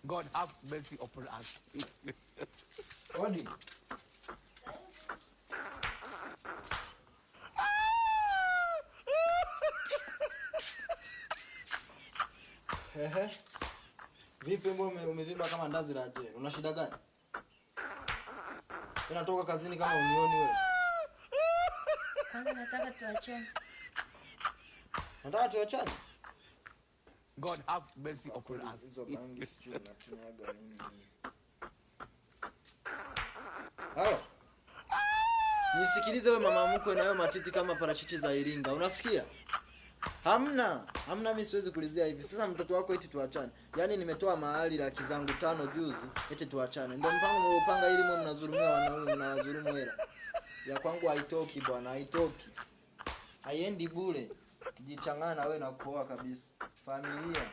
God have mercy upon us. Odi. Ehe. Vipi mbona umevimba kama ndazi la jela? Una shida gani? Unatoka kazini kama unioni wewe. Kwanza nataka tuachane. Nataka tuachane? God have mercy upon us. Hizo bangi sijui unatumiaga nini. Halo. Nisikilize wewe mama mkwe na wewe matiti kama parachichi za Iringa. Unasikia? Hamna, hamna, mimi siwezi kulizia hivi. Sasa mtoto wako eti tuachane. Yaani nimetoa mahali laki zangu 5 juzi eti tuachane. Ndio mpango mliopanga ili mwe mnadhulumiwa wanaume, mnawadhulumu hela. Ya kwangu haitoki bwana, haitoki. Haiendi bure. Kijichangana na wewe na kuoa kabisa. Familia.